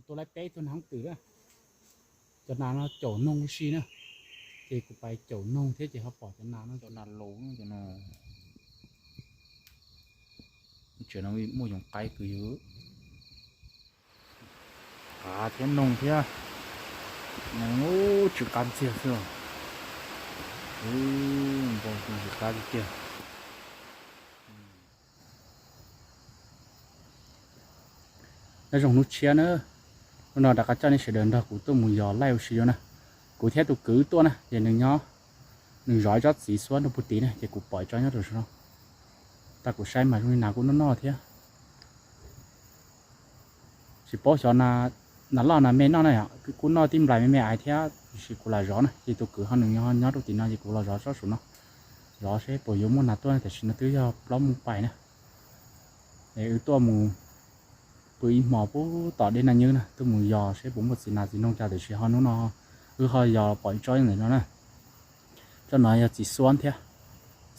Tua laib peb tug nas hoob twm na. Cov nas no caum noog ua si na. Ces kuv pais caum noog thiab ces ho pom cov nas no, cov nas laus no, cov no. Tsev no muaj yoov qaib kws yws. Qav thiab noog thiab. Tsw qab ntxiag xwb. Npau tsw qab tiag tiag. Nyob zoo hnub tshiab na. Hnub no rov qab coj nej sawv daws nrog kuv tuaj mus yos laij ua si dua na. Kuv thiab tus kwv tuaj na ces nws nyob, nws zov ib tsob txiv xuab nrog puag tid na ces kuv pom ib tsob nyob rau saum no. Tag kuv saib mas zoo li nas kuj noj noj thiab. Tsis paub xyov nas loj nas me noj na yom, kuj noj tib nplais me me aiv thiab, tiam sis kuv lam zov na ces tus kwv ho nws nyob rau tim no ces kuv los zov tsob saum no. Zov seb puas yuav muaj nas tuaj, tam sim no twb yog plaub moos pais na. Es wb tuaj mus pw ib hmos puag tom dej Naj Nywb na, tuaj mus yos seb puas muaj txiv nas txiv noog cas, tiam sis ho hnub no wb ho yos pom ib tsob ntawm no na. Tsob no yog txiv xuab thiab.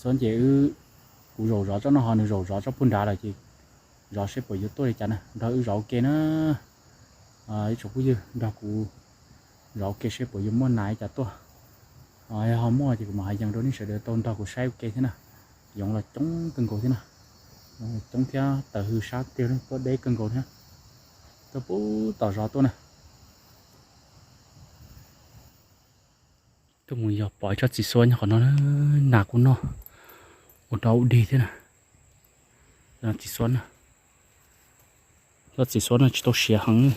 Xuab ces wb, kuv zaum zov tsob no ho nws zaum zov tsob puag nrad lawm ces zov seb puas yuav tuaj li cas na, nrog wb zov ua ke na. Ib tsoom phooj ywg nrog kuv zov ua ke seb puas yuav muaj nas li cas tuaj. Yog ho muaj ces kuv mam ho yees rau nej sawv daws tau nrog kuv saib ua ke thiab na. Yoov los coob kawg nkaus thiab na. Yoov los coob thiab taws hws sab tiag tuaj deb kawg nkaus thiab. Tuaj puag tom zos tuaj na. Tuaj mus yos pom ib tsob txiv xuab nyob qhov no, nas kuj noj ua dog ua dig thiab na. Txiv xuab na, tsob txiv xuab no tsis tau siav heev.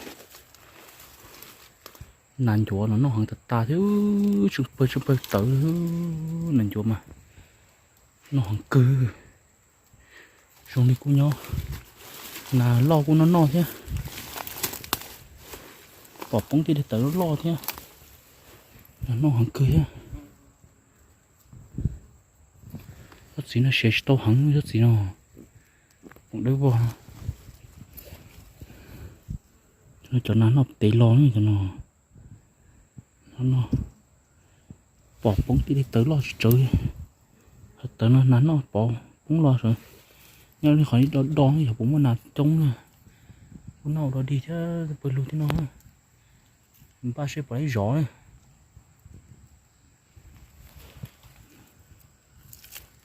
Nas ncuav los noj heev tas tas thiab, tsw pawg tsw pawg tawv. Nas ncuav mas noj heev kawg. Zoo li kuj nyob, nas loj kuj noj noj thiab. Pom poob tej dej tawv loj loj thiab. Nas noj heev kawg thiab. Tsob txiv no siav tsis tau heev, tsob txiv no poob dawb vog. Cov nas noj tev los cov no. No, pom poob tej dej tawv loj tsis tsawv. Qhov tawv no nas noj pov poob los sawv. Nyob li qhov do do yog puas muaj nas coob na. Kuj noj ua dog dig thiab pawg lug thiab no. Npaj seb puas laib zov.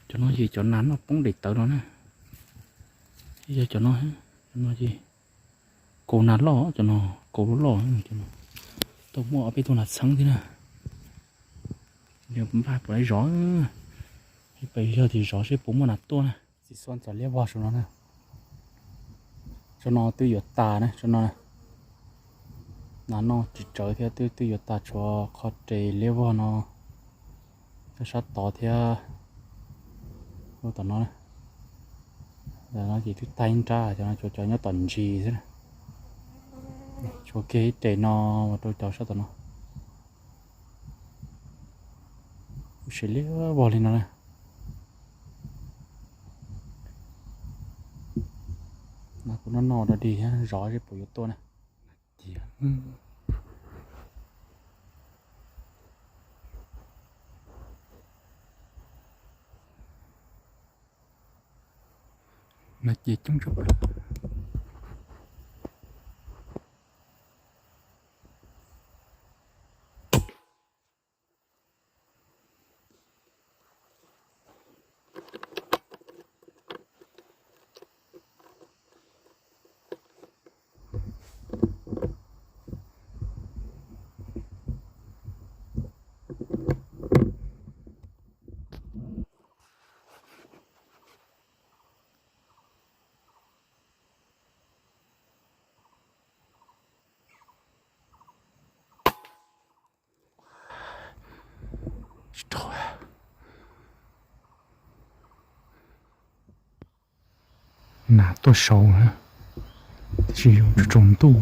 Cov no ces cov nas noj poob dej tawv los na. Yog cov no, cov no ces kaus nas loj, cov no kaus loj loj, cov no tau muaj ob peb tug nas txheeb thiab na. Npaj puas laib zov, peb yog tias zov seb puas muaj nas tuaj na. Txiv xuab ntxov liab vog saum no na. Tsob no twb yuav tas na, tsob no. Nas noj tsis tsawv thiab, twb twb yuav tas, tshuav qhov res liab vog no, sab tod thiab. Lub tom no, no ces twb tag ib nrab, cov no tshuav cov nyob tom ntsis xwb. Tshuav kiag ib res no mus rau cov sab tom no. Siav liab vog li no na. Kuv noj noj dog dig thiab, zov seb puas yuav tuaj na. Cia. Nas ces coob tshaj plaws. Nas tuaj saud na, tab sis yuav tsaus ntuj,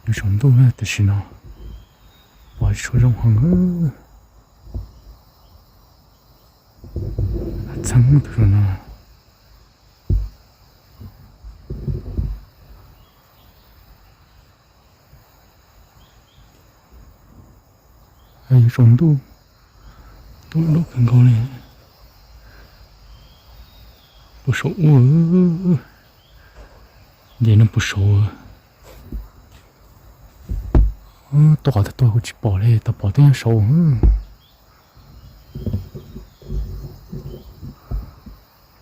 yuav tsaus ntuj na tam sim no pom tshuav zoo heev. Txheeb tus no. Yuav tsaus ntuj, ntuj dub kawg nkaus li. Puag saum ub, nce no puag saud. Tuaj qhov twg tuaj kuv tsis pom li, tau pom twb nyob saud.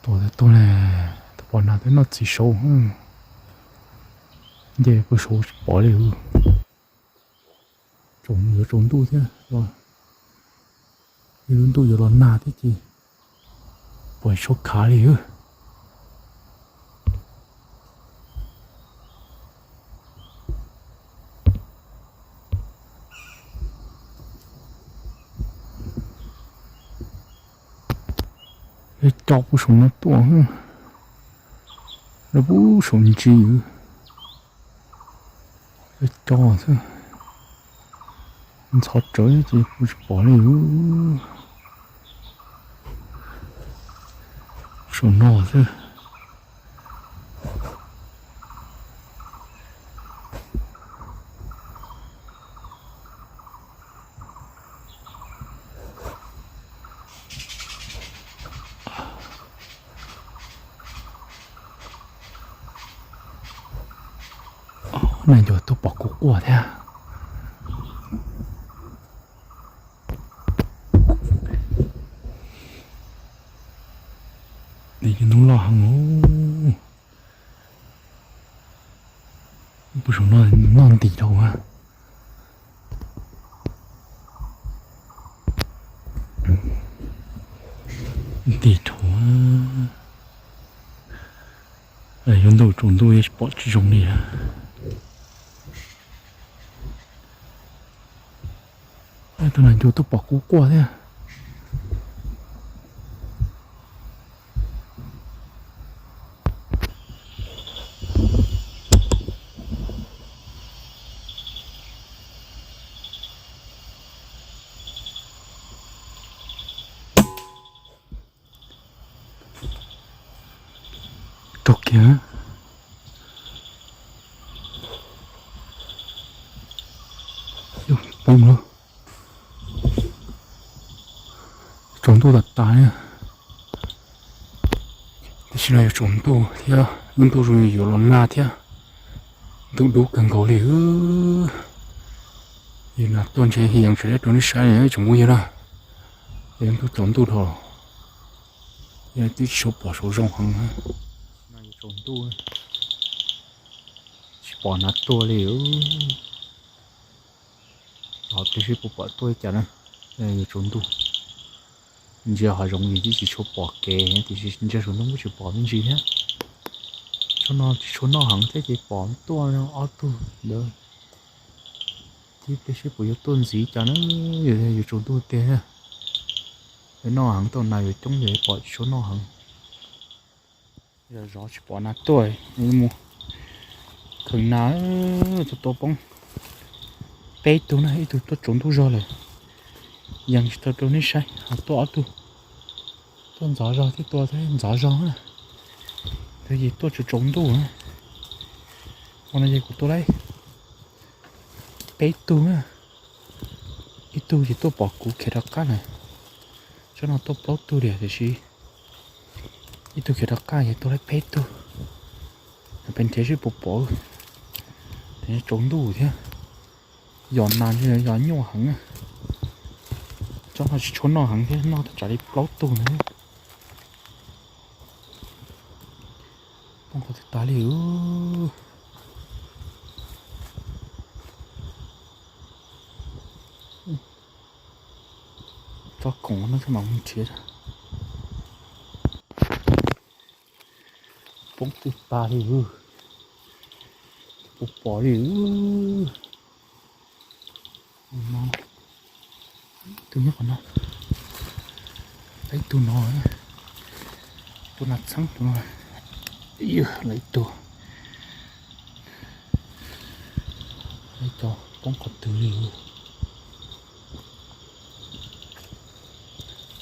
Tuaj qhov twg tuaj li, tau pom nas twb noj txiv saud. Nce pw saud tsis pom li. Tsaus, yuav tsaus ntuj thiab los, ib lub ntuj yuav los nag thiab ces pom tsis tshua khav li. Lawv coj pem saum no tuaj, lawv pem saum ntsis, lawv coj xwb. Ntxhov tsawv ces kuv tsis pom li. Saum no xwb. Nag ncua tuaj pom kuv quaj thiab. Nws yog hnub loj heev. Pem saum no noj ntim dhau. Ntim dhau. Yuav ntuj tsaus ntuj tsis pom tsis zoo li. Tus nag ncua tuaj pom kuv quaj thiab. Tau kiag. Poob lawm. Tsaus ntuj tas tas li. Tam sim no yuav tsaus ntuj thiab, lub ntuj zoo yuav los nag thiab. Ntuj dub kawg nkaus li. Yog nas tuaj ntshe yeej tsis rau nej saib tsoom phooj ywg na. Yog ntuj tsaus ntuj dhau, yog twb tsis tshua pom saum zoo heev. Tsaus ntuj, tsis pom nas tuaj li. Los pliag seb puas pom tuaj li cas na. Yuav tsaus ntuj, ntsia hav zoov ces twb tsis tshua pom kev, tiam sis ntsia saum ntuj kuj tsis pom me ntsis thiab. Tsob no tsis tshua noj heev thiab ces pom tuaj ob tug ntawd. Ib pliag seb puas yuav tuaj ntxiv cas na. Yuav tsaus ntuj tiag thiab. Yuav noj heev tau nas yuav coob ces pom tsis tshua noj heev. Yog zov tsis pom nas tuaj, mus kheev nas, tua tua poob peb tug na, ib tug tuaj tsaus ntuj zog lawm, yeej tsis tau rau nej saib, ho tuaj ob tug, tuaj ntxov zog thiab tua thiab ntxov zog na. Tus ces tuaj tsaus tsaus ntuj na. Ua no ces kuv tua lawm peb tug na. Ib tug ces tuaj pom kuv khiav rov qab na. Tsob no tuaj plaub tug li tiam sis ib tug khiav rov qab ces tua lawm peb tug. Peb nrhiav seb puas pom, tsaus ntuj thiab, yog nas yog nyuaj heev. Tsob no tsis tshua noj heev thiab, noj tau tsam li plaub tug na. Poob qhov twg tas li. Tsob koom no tsob mam mus nrhiav. Poob twg tas li, puas pom li. Tus nyob qhov no, peb tug no, tus nas txheeb tus no, lawv ib tug, lawv cov poob qhov twg li.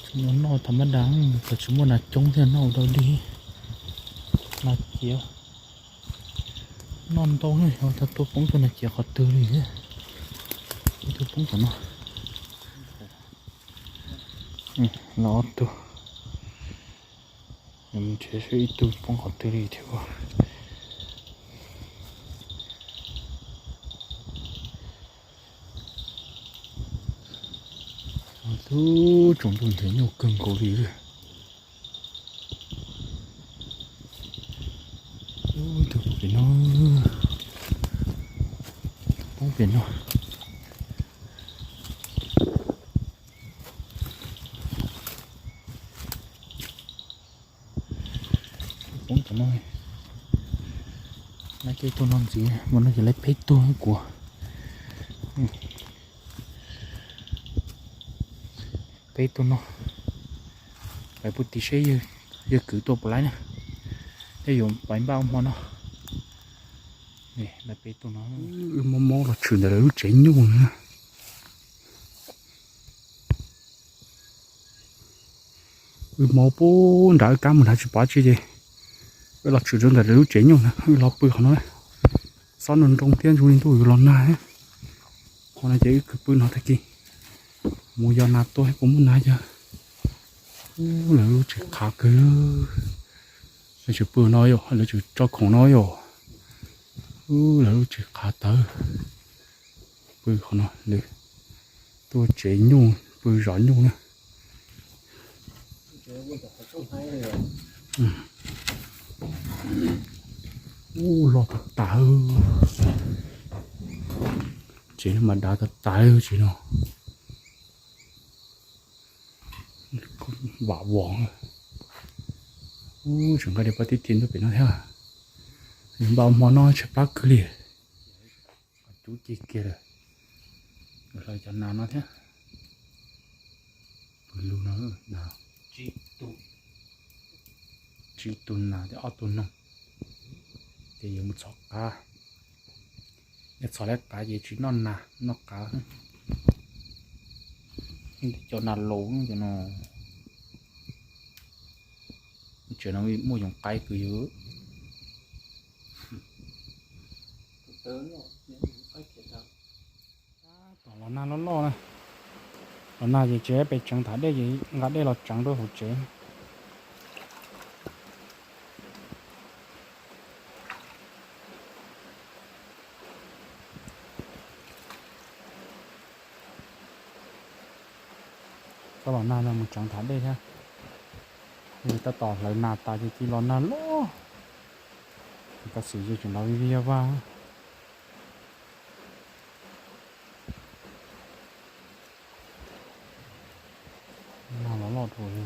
Tsis muaj noj tham mab da, tsis muaj nas coob thiaj noj ua dog dig. Nas ciav noj ntau, yog tau tuaj poob tuaj nas ciav qhov twg li thiab. Ib tug poob tom no, los ob tug, nrhiav seb ib tug poob qhov twg li thiab. Ub, tsaus ntuj nrhiav nyuj kawg nkaus li. Ub, tus pem no, poob pem no. Poob tom no. Laib kiag tug no ntxiv, mus no ces laib peb tug kuv. Peb tug no, pais puag tim seb yawg kwv tua puas laib na. Tej yuav pais npaj ua hmo no. Laib peb tug no. Wb mob mob los tshwm ntawm lawv lub tsev nyuj na. Wb mob puag nram wb kab mus nrad tsis pom tsi ces wb los tshwm rau ntawm lawv lub tsev nyuj na, wb los pw qhov no na. Xob nroo nroo thiab zoo li ntuj yuav los nag thiab. Qhov no ces wb kwv pw no tag kis mus yos nas tua puas muaj nas yog. Ub, lawv lub tsev qhav kawg. Lawv tseem pw no yom, lawv tseem tso khoom no yom. Ub, lawv lub tsev qhav tawv. Pw qhov no lawv tuaj tsev nyuj, pw zov nyuj na. Ub, loj tas tas. Tsev no mas dav tas tas li tsev no. Vam vos. Ub, tseem nqa dej pab tib ti ntuj pem no thiab. Yog npaj hmo no tshaib plab kawg li. Cub cig kiag lawm. Hlawv cov nas no thiab. Pw lug no, tsib tug nas thiab ob tug noog. Ces yuav mus txhom qav. Yog txhom lawm qav ces tsis noj nas noj qav. Cov nas laus cov no. Tsev no muaj yoov qaib kws yog. Tom los nag loj loj na. Los nag ces tsev pem tseev tham dej ces nqa dej los tseev rau hauv tsev. Txhob los nag no mus tseev tham dej thiab. Tab tom hlawv nas tas ces cia los nag loj. Kav xwm yog tseem los vij vij vaj vaj. Nag los loj dhau li.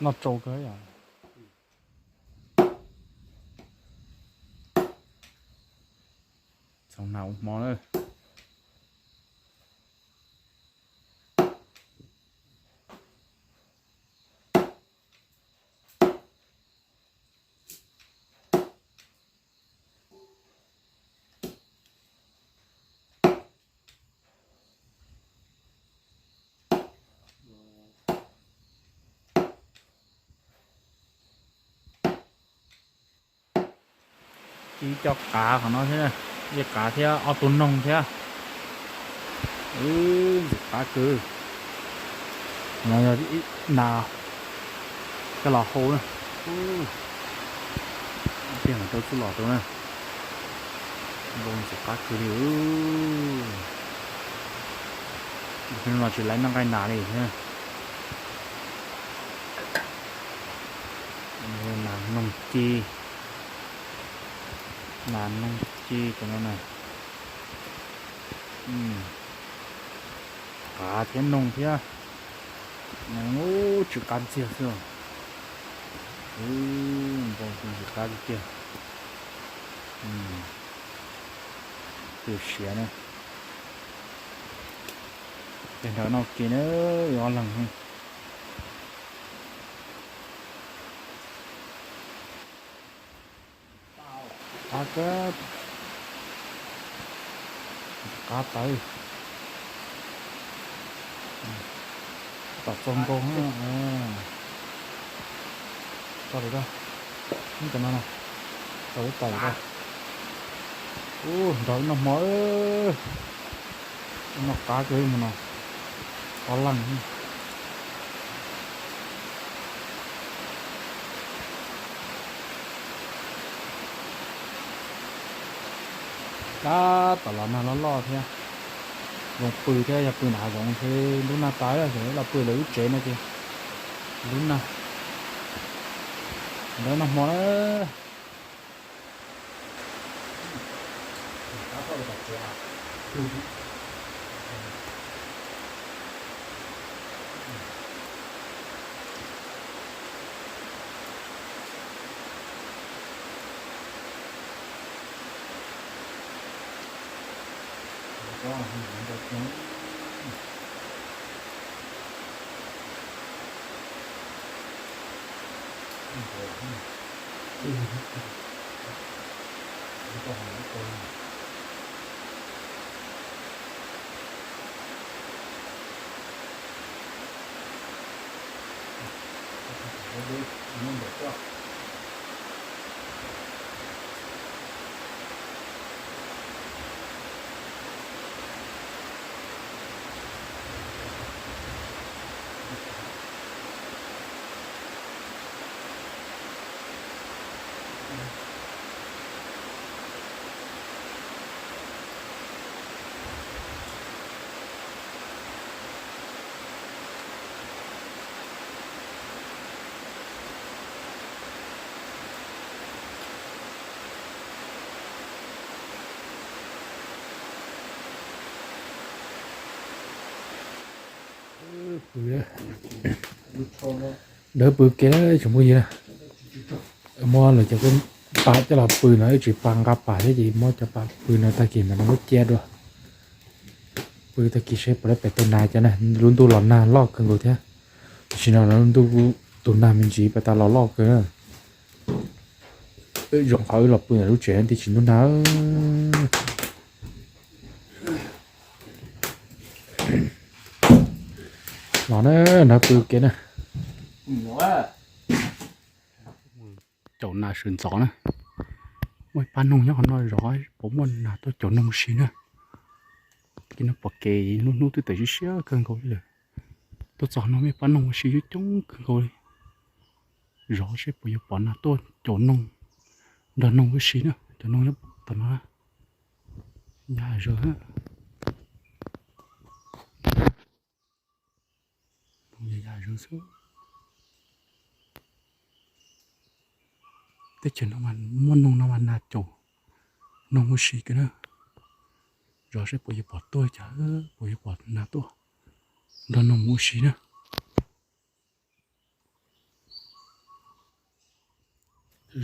Noj tsau kawg yom. Txhoov nas ua hmo na. Ib co qav qhov no thiab, ib qav thiab ob tug noog thiab. Ntxim qab kawg. No yog nas coj los hau na. Tiag mas rau txuj lom rau na. Npau ntxim qab kawg li. Hnub no tsis laib noj nqaij nas li thiab. Nas noog ci, nas noog ci cov no na. Qav thiab noog thiab. Ub, tsw qab ntxiag xwb. Npau ntxim qab tiag tiag. Twb siav na. Ces nrog noj ke na, ob leeg. Qab kawg, qab tawv. Tom txog nkaus na. Tso lawm da. Ub, cov no na. Tso lub tawm da. Ub, nrog wb noj hmo. Noj qab kawg mus no. Ob leeg. Tab tom los nag loj loj thiab, zoo pw thiab, yog pw nram hav zoov ces lub nag tas, yog los pw lawv lub tsev no ces lub nag, ntawd nag hmo na. Dawb pw kev na tsoom phooj ywg na. Muab lawv cov pas coj los pw no, wb tsis pas nqa pas thiab ces muab cov pas pw no, tag kis mas no muab cia dua. Pw tag kis seb puas lab pem tau nas cov na. Lub ntuj los nag loj kawg nkaus thiab. Tam sim no lub ntuj tus nag me ntsis pas tas los loj kawg na. Zoo qhov wb los pw ntawm lub tsev thiaj tsis ntub nag. Los na, nrog pw kev na. Caum nas sawv ntxov na. Muaj ib pab noog nyob qhov no zov, puas muaj nas tuaj caum noog ua si na. Kev no pom kev, hnub hnub twb tawm siab siab kawg nkaus li lawm. Tuaj txog no muaj ib pab noog ua si coob coob kawg nkaus li. Zov seb puas yuav pom nas tuaj caum noog, nrog noog ua si na. Caum noog nyob tom no na. Yam zoo, yam zoo xwb. Teb chaws no mas muaj noog no mas nas caum noog ua si kawg na. Zov seb puas yuav pom tuaj cas, puas yuav pom nas tuaj nrog noog mus ua si na.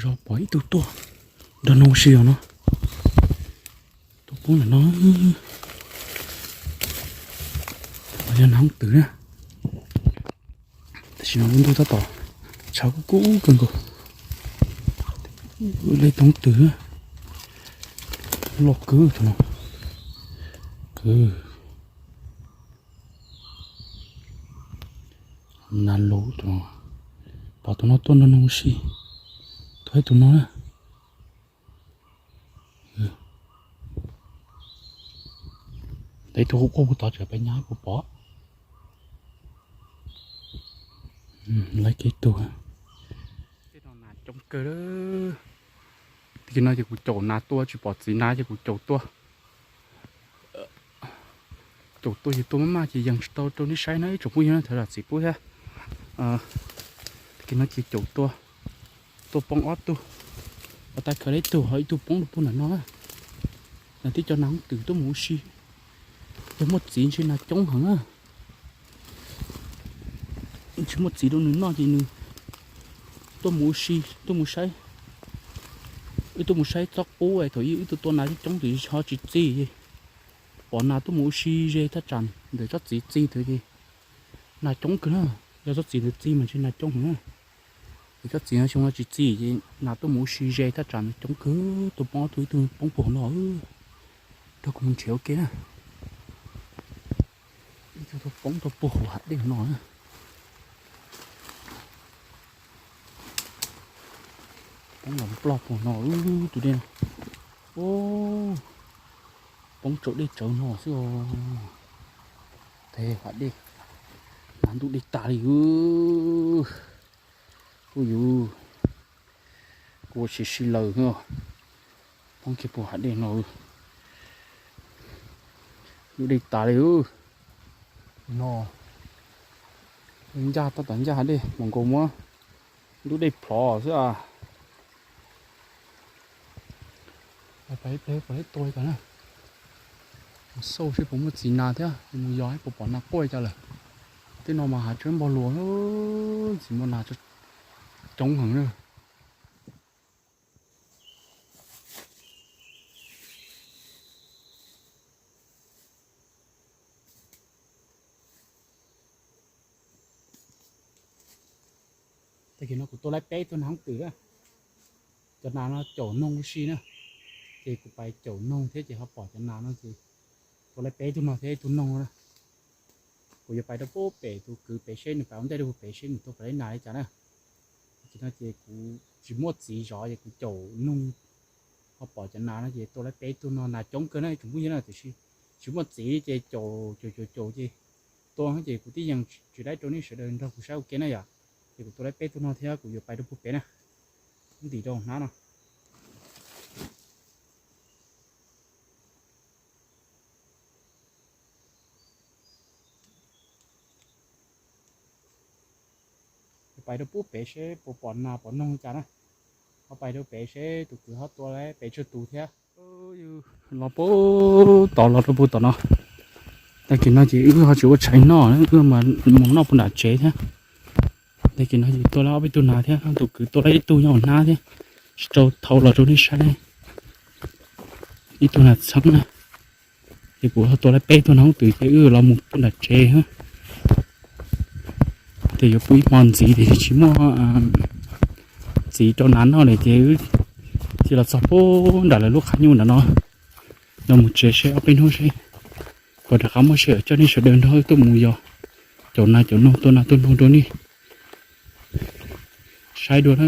Zov pom ib tug tuaj nrog noog ua si os no. Tuaj poob ntawm no. Yog nas hoob twm na. Tam sim no lub ntuj tab tom tshav kub kub kawg nkaus. Lub hoob twm loj kawg tus no. Nas lus tus no. Pom tus no tuaj nrog noog ua si. Tuaj ib tus no na. Ntawm ib tug quaj quaj puag tod tseem pab nyab kuv pom. Lawv kev tug. Tej no nas coob kawg. Tag kis no ces kuv caum nas tuaj tsis pom txiv nas ces kuv caum tuaj. Caum tuaj ces tuaj maj maj ces yees tsis tau rau nej saib na ib tsoom phooj ywg na, thov zam txim pub thiab. Tag kis no ces caum tuaj, tuaj poob ob tug, pov tas khaws tau ib tug ho ib tug poob rau puag nram no na. Nas twb cov nas hoob twm tuaj mus ua si. Yog muaj txiv ntshe nas coob heev na. Tsis muaj txiv rau nws noj ces nws tuaj mus ua si, tuaj mus saib. Wb tuaj mus saib txob qub es thaum ub wb tuaj tua nas coob coob ces ho tsis txi. Pom nas tuaj mus ua si ze thaj tsam ntawm tsob txiv txi ntawd ces nas coob kawg na. Yog tsob txiv ntawd txi mas ntshe nas coob heev na. Es tsob txiv no xyoo no tsis txi ces nas tuaj mus ua si ze thaj tsam coob kawg, tuaj poob ob tug, ib tug poob puag no. Nrog kuv mus nrhiav ua ke na. Ib tug tuaj poob tuaj puag hauv hav dej no na. Poob los nplog puag no tus dej no. Poob tsaus dej tsawv no xwb os. Tes hav dej, nas ntuj dej tas li. Kuj yus, kuv ua si si laws, poob kiag puag hav dej no. Ntub dej tas li. No, ncaj tab tom ncaj dej mus nkaus muab ntub dej plhov xwb a. Pais ib pliag pom dej tua cas na. Mus xauj seb puas muaj txiv nas thiab mus yos seb puas pom nas quaj cas lawm. Tej no mas hav tsawb npog luas, txiv muaj nas coob heev na. Tag kis no kuv tua laib peb tug nas hoob twm na. Cov nas no caum noog ua si na, ces kuv pais caum noog thiab ces ho pom cov nas no ces tua laib peb tug no thiab ib tug noog na. Kuv yuav pais rau pem tus kwv pem seb nws pais ua ntej rau puag pem seb nws tua pom laib nas li cas na. Tag kis no ces kuv tsis muaj txiv zov ces kuv caum noog ho pom cov nas no ces tua laib peb tug no, nas coob kawg na tsoom phooj ywg na, tiam sis tsis muaj txiv ces caum caum caum caum ces tua ces kuv tib yees tsis laib rau nej sawv daws nrog kuv saib ua ke na yom. Ces kuv tua laib peb tug no thiab kuv yuav pais rau puag pem na, ntim rau hnab no. Pais rau puag pem seb puas pom nas pom noog li cas na. Ho pais rau pem seb tus kwv ho tua laib peb tsawg tus thiab. Los puag tom, los rau puag tom no. Tag kis no ces wb ho tsis ua tshais noj, wb mas mus noj puag nram tsev thiab. Tag kis no ces tua laib ob peb tug nas thiab, tus kwv tua laib ib tug nyob hauv hnab thiab, tsis tau thau los rau nej saib. Ib tug nas txheeb na. Ces kuv ho tua laib peb tug nas hoob twm ces wb los mus puag nram tsev. Ces yuav pw ib hmo ntxiv tiam sis tsis muaj txiv rau nas noj li ces wb thiaj los txog puag nram lawv lub qab nyuj nram no. Los mus tsev seb ob peb hnub seb puas rov qab muaj sij hawm coj nej sawv daws nrog wb tuaj mus yos, caum nas caum noog, tua nas tua noog rau nej saib dua na.